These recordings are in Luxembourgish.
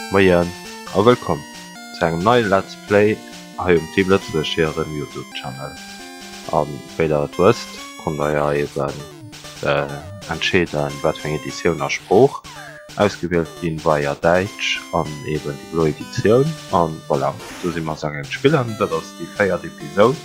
Moien a wëllkomm zu engem neie Let's Play hei um Team Lëtzebuerg hirem Youtube Channel. An wéi der et wësst, konnt der jo eben entscheeden wat fir eng Editioun a Sprooch ausgewielt ginn, war jo Däitsch an eben déi blo Editioun. An voilà, do si mer amgaangen spillen, dat ass déi véiert Episode.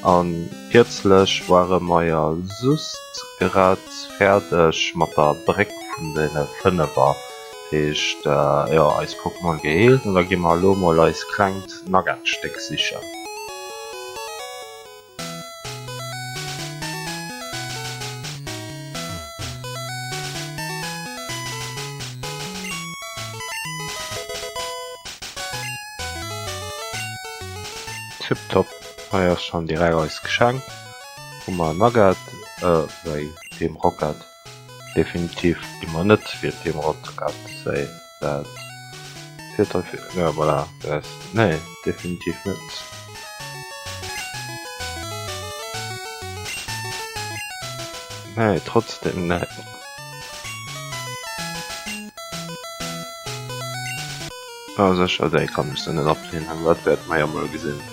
An kierzlech ware mer jo just grad fäerdeg mat der Bréck vun de Fënnefer, dat heescht jo eis Pokémon geheelt an da gi mer elo mol eis klengt Nugget-Stéck sichen. Tiptop. Hei ass schon direkt eist Geschenk. Hu mer en Nugget, wéi Team Rocket. Definitiv gi mer net fir Team Rocket wéi dat fiert hei fir, jo voilà, dat ass, nee definitiv net. Nee trotzdem net. Ah sécher, déi kann ech se net ablehnen, dat wäerte mer jo mol gesinn.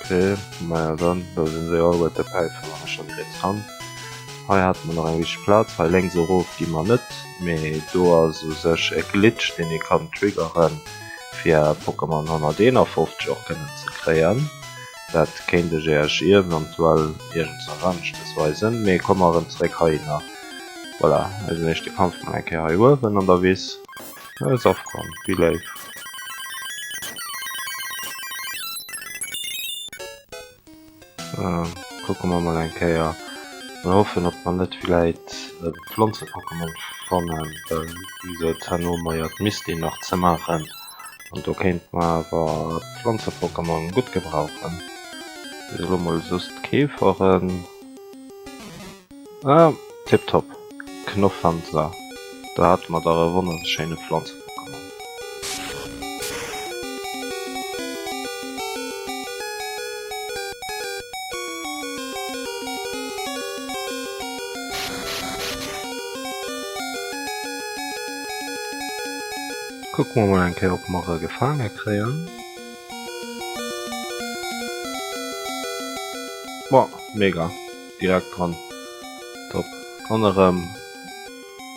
Ok, maja dann, do sinn se jo alleguerte Päifen an ech schon direkt dran. Hei hate mer nach eng wichteg Plaz, hei lénks erof gi mer net, mee do ass u sech e Glitch deen ee kann triggeren fir Pokémon 151 och kënnen ze kréien. Dat kéint ech iech eventuell iergendswann aneschtes weisen, mee komme mer erëm zeréck heihinner. Voilà, eisen éischte Kampf mol eng Kéier hei uewen an der Wiss. Safran, wéi léif. Kucke mer mol eng Kéier. Mir hoffen ob mer net villäit e Planze-Pokémon fannen, well wéi gesot herno mer jo d'Misty nach ze maachen an do kéinte mer awer Planze-Pokémon gutt gebrauchen. Bis elo mol soss d'Käferen. Ah, tiptop. Knoffanzer. Do hate mer dach e wonnerschéine Planze-Pokémon. Kucke mer mol eng Kéier ob mer e gefaange kréien. Boah, mega. Direkt dran. Top. An erëm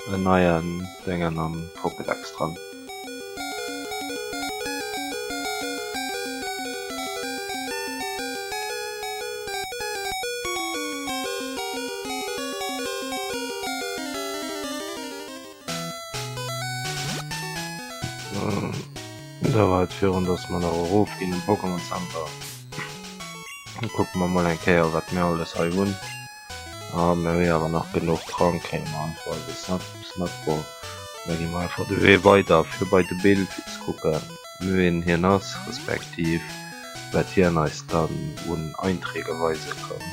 en neien Déngen am Pokédex dran. Da war et virun dass mer nach erof ginn am Pokémon Center. Dann kucke mer mol eng Kéier wat mir alles hei hunn. Ah mir hu jo awer nach genuch dran, kréie mer einfach eise Snapball. Da gi mer einfach de Wee weider fir bei de Bill fir ze kucken wien hien ass, respektiv wat hien eis dann un Einträge weise kann.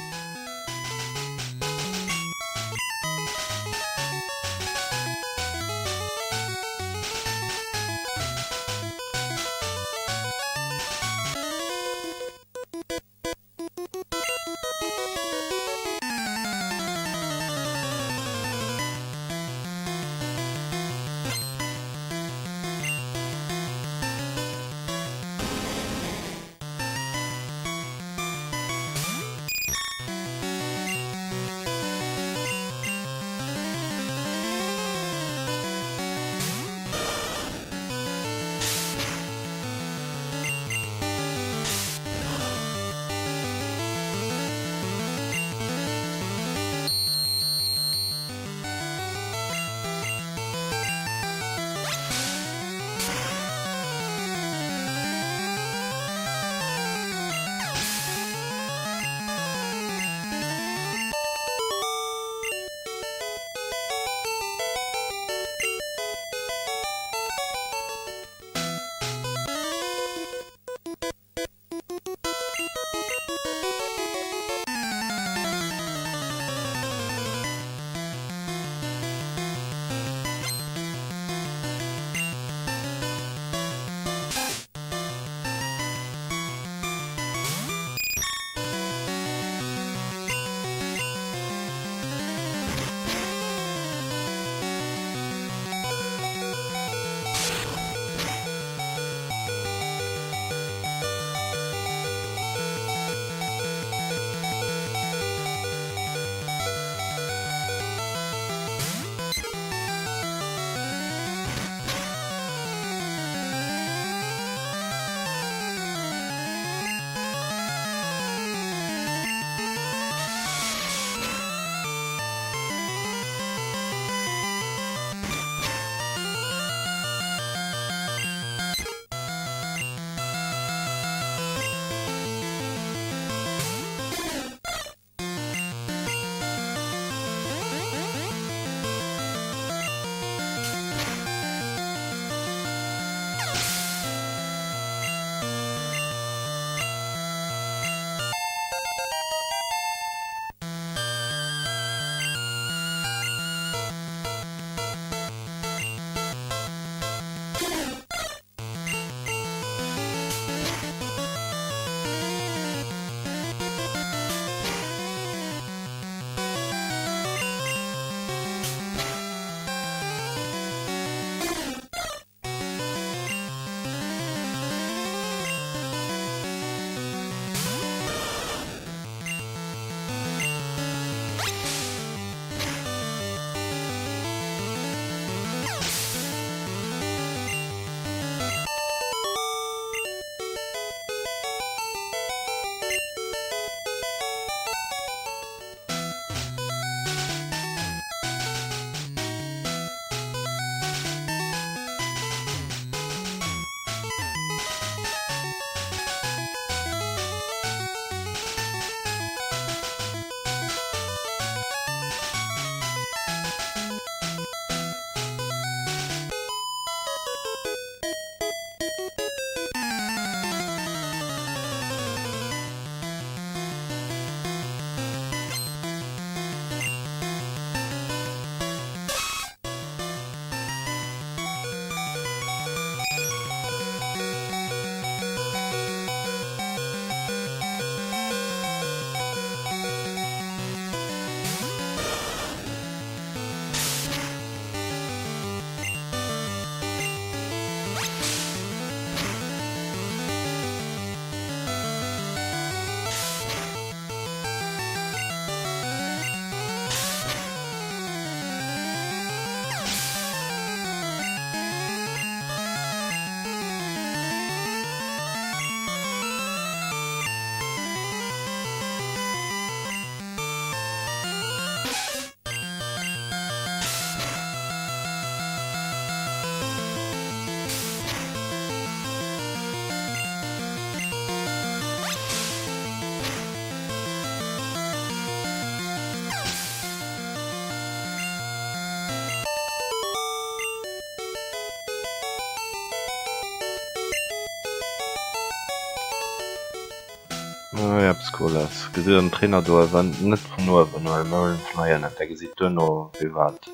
Hei eppes Cooles. Gesitt den Trainer do uewen? Net vun uewen, well mir huelen vun hei ënnen. Der gesitt duerno firwat.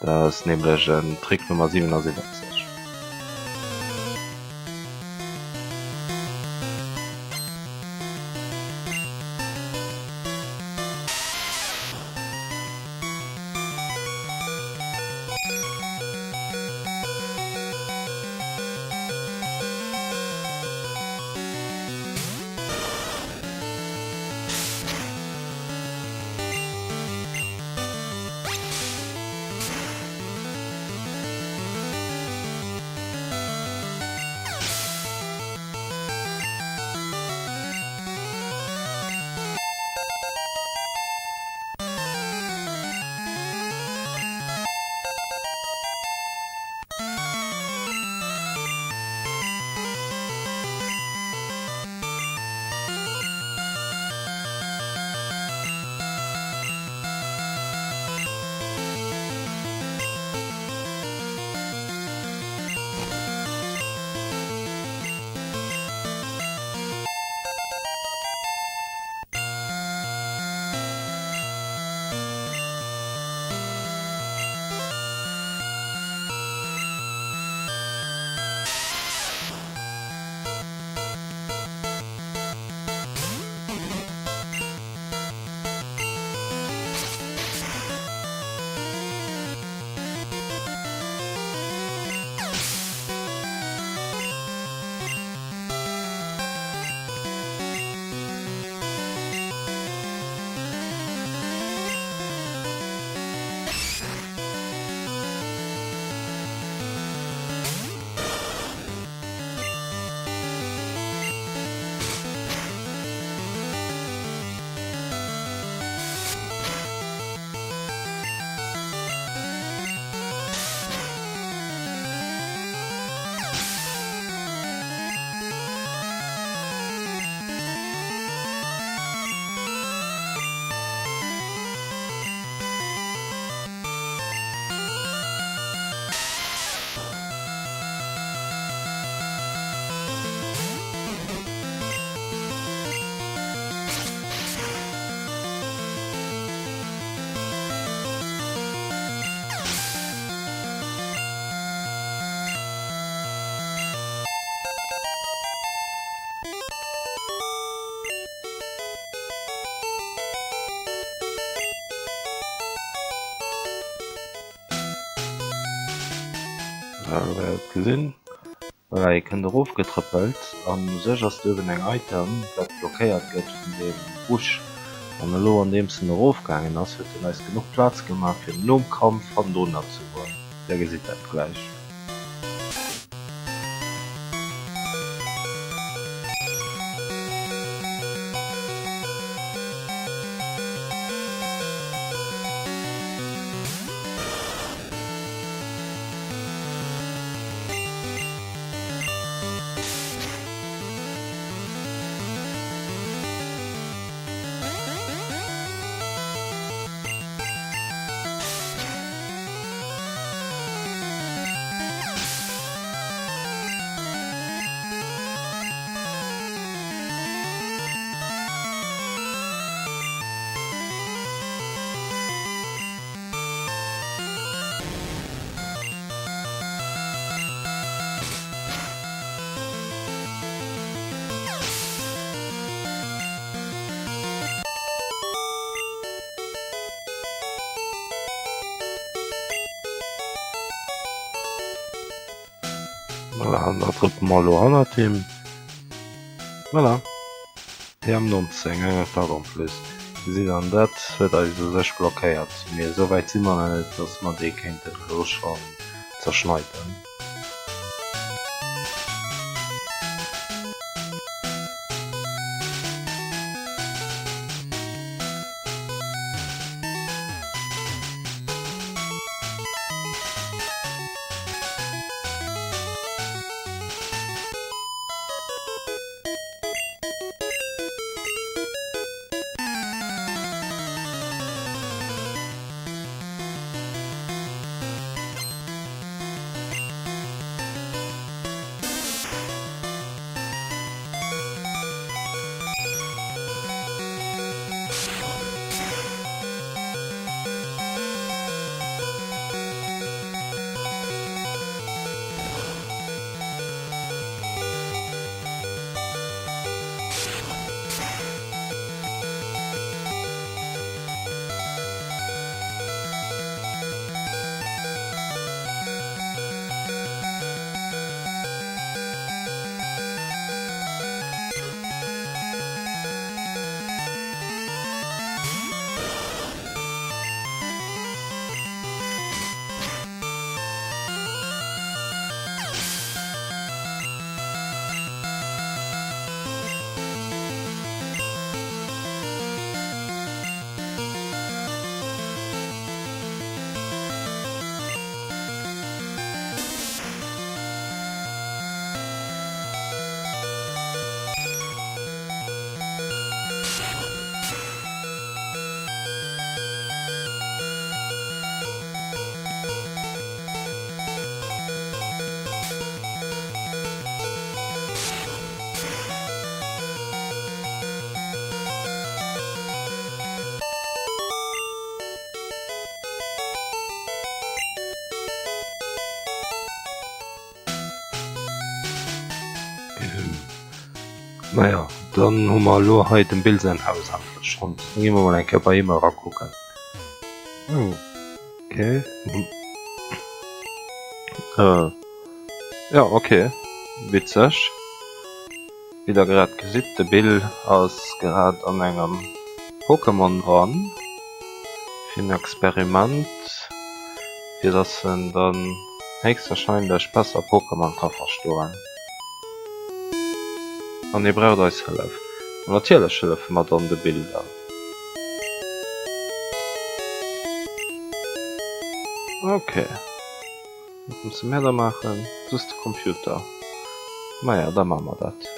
Dat ass nämlech en Trick Nummer 77. Gesinn. Voilà, hie kënnt erofgetrëppelt an u sech ass do uewen eng Item, wat blockéiert gëtt vun deem Busch. An elo andeems en erofgaangen ass, huet en eis genuch Plaz gemaach fir nom Kampf hannendrunner ze goen. Der gesitt dat gläich. Voilà, an da trëppe mer elo hannert him. Voilà. TM 19, eng Attack en plus. Gesitt an dat huet eis u sech blockéiert. Mee esou wäit si mer nach net, dass mer dee kéinten elo schonn zerschneiden. Naja, dann hu mer elo hei dem Bill säin Haus endlech fonnt. Da gi mer mol eng Kéier bei him erakucken. Oh, okay. Äh, ja, okay. Witzeg. Wéi der grad gesitt, de Bill ass grad an engem Pokémon dran fir en Experiment, fir dass en dann héchstwahrscheinlech besser Pokémon ka verstoen. An hie braucht eis Hëllef. An natierlech hëllefe mer dann de Bill dann. Ok. Wat musse mär da maachen? Just de Computer. Maja, da maache mer dat.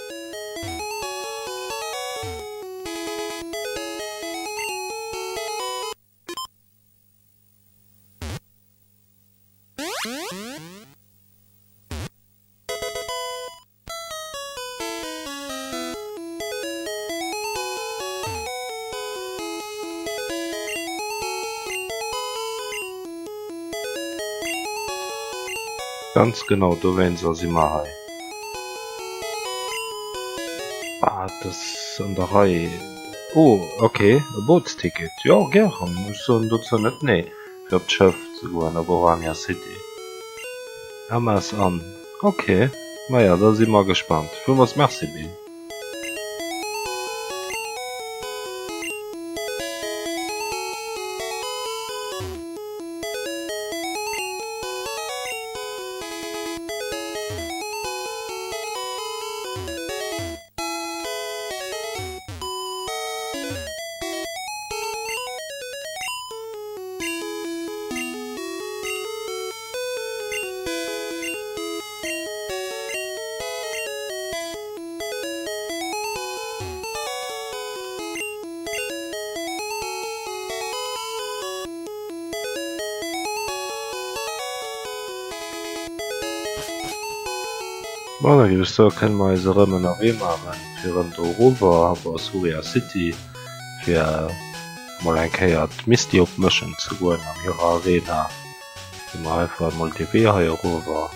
Ganz genau dowéinster si mer hei. Ah, et ass an der Rei. Oh, ok, e Bootsticket. Jo, gären. Ech soen dozou net nee, fir op d'Schëff ze goen op Orania City. MS an. Ok, maja da si mer gespannt. Villmools Merci Bill. Bon, da géif ech soen, kënne mer eis erëm ënnerwee maachen, fir erëm do erover op Asuria City, fir mol eng Kéier d'Misty opmëschen ze goen an hirer Arena. Gi mer einfach emol dee Wee hei erover.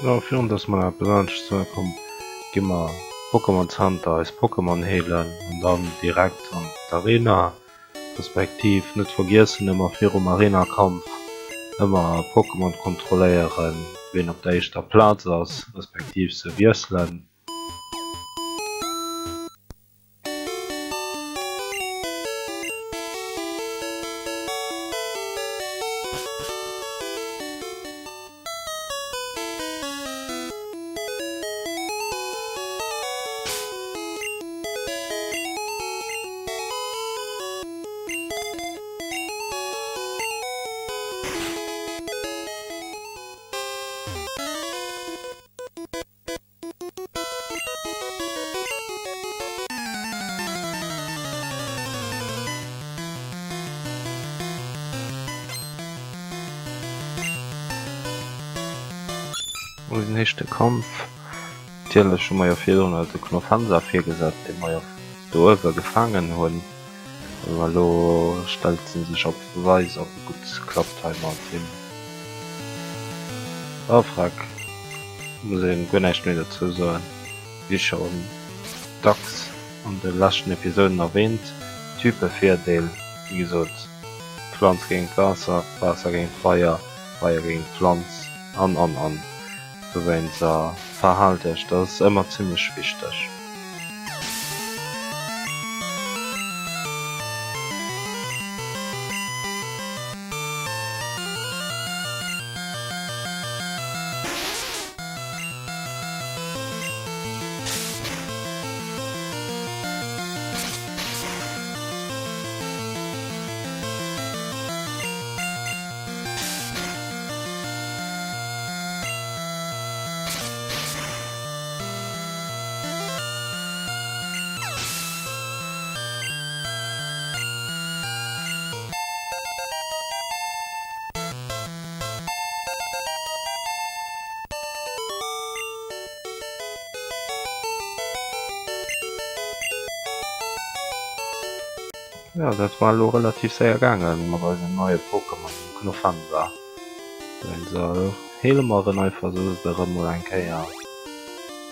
Sou, virun dass mer eppes anescht soe komm, gi mer Pokémon Center eis Pokémon heelen an dann direkt an d'Arena, respektiv net vergiessen ëmmer virum Arenakampf ëmmer Pokémon kontrolléieren, ween op der éischter Plaz ass, respektiv se wiesselen. Eisen éischte Kampf. Natierlech hu mer jo virdrun eise Knofensa virgesat, dee mer jo do uewe gefaangen hunn. Awer elo stellt en sech op Beweis, ob et gutt klappt hei mat him. Oh freck, muss een guer näischt méi dozou soen. Wéi schonn dacks an de leschten Episoden erwähnt, Typevirdeel, wéi gesot, Pflanz géint Waasser, Waasser géint Feier, Feier géint Pflanz an an an. Dowéinst verhaalt iech, dat ass ëmmer zimlech wichteg. Jo, dat war elo relativ séier gaangen mat eisem neie Pokémon, dem Knofensa. Dowéinster heele mer en einfach soss erëm mol eng Kéier.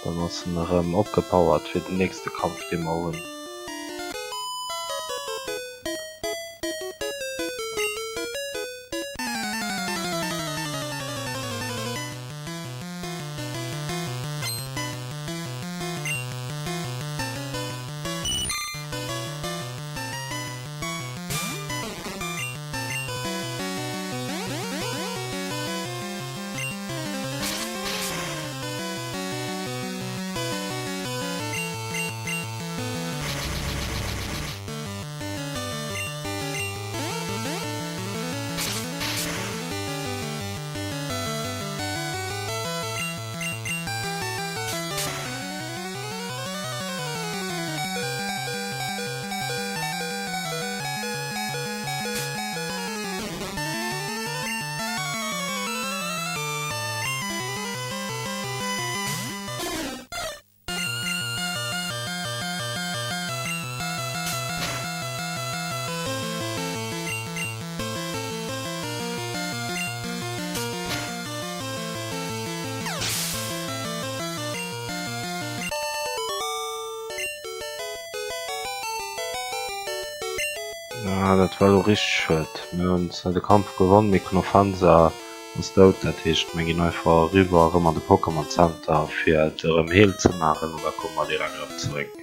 Dann ass en erëm opgepowert fir den nächste Kampf dee mer hunn. Ah, dat war elo richteg schued. Mir hunn zwar de Kampf gewonn, mee Knofensa ass dout. Dat heescht, mir ginn einfach eriwwer erëm an de Pokémon Center fir et erëm heel ze maachen an da komme mer direkt erëm zeréck.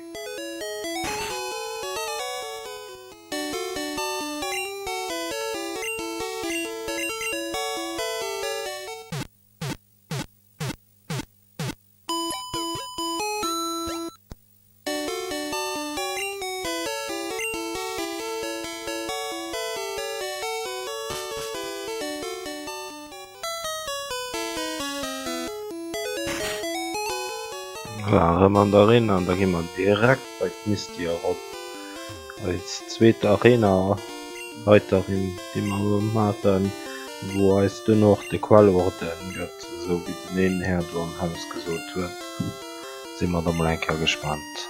Voilà, erëm an der Arena an da gi mer direkt bei d'Misty erop. Eis zweet Arena-Leiterin, déi mer elo haten, wou eis duerno och de Quellorden gëtt, esou wéi den een Här do am Haus gesot huet. Si mer da mol eng Kéier gespaant.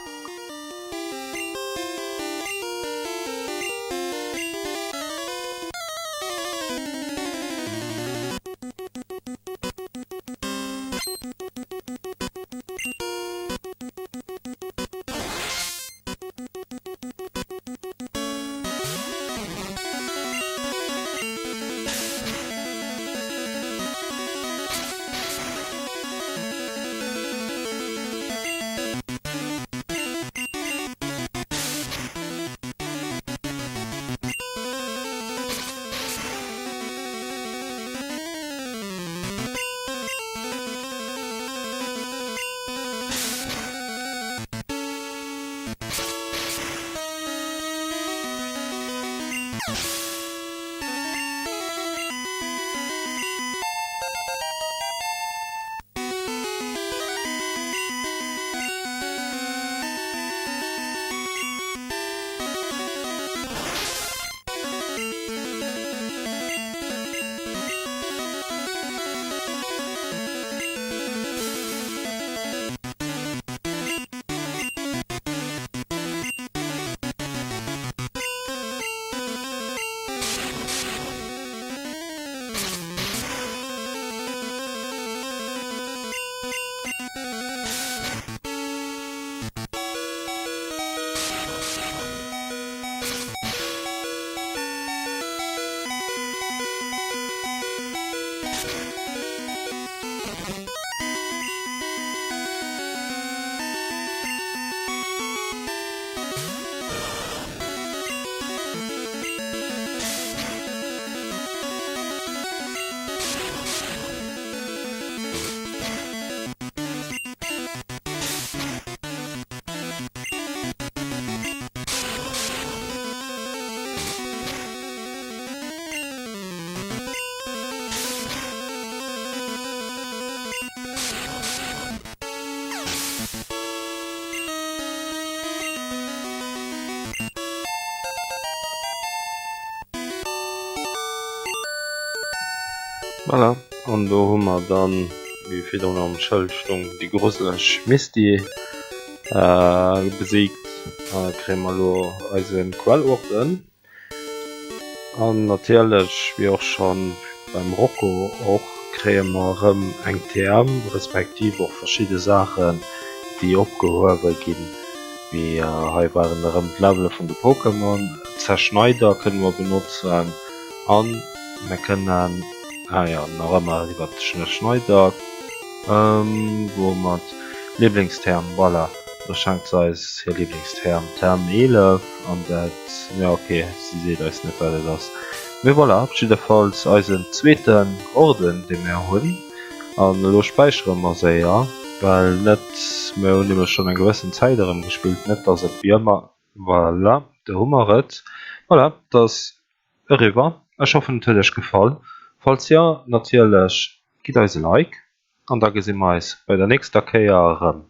Voilà, an do hu mer dann, wéi virdrun am Schëld stung, déi gruseleg Misty. Besiegt kréie mer elo eise Quellorden. An natierlech, wéi och schonn beim Rocco och, kréie mer erëm eng TM, respektiv och verschidde Saachen, déi opgehuewe ginn. Wéi hei waren erëm d'Levele vun de Pokémon. Zerschneider kënne mer benotzen an mer kënnen, ah jo, nach ëmmer iwwer de Schneider. Wou mat Lieblingsterm, voilà, do schenkt se eis hir Lieblingsterm, Term 11, an dat, jo ok, si seet eis net wat et ass, mee voilà, op jiddefalls eisen zweeten Orden dee mär hunn, an elo späichere mer séier, well net, mir hunn nämlech schonn eng gewëssen Zäit erëm gespillt, net dass et wéi ëmmer, voilà, do hu mer et, voilà, dass Eriwwer. Ech hoffen et huet iech gefall. Falls jo, natierlech gitt eis e Like an da gesi mer eis bei der nächster Kéier erëm.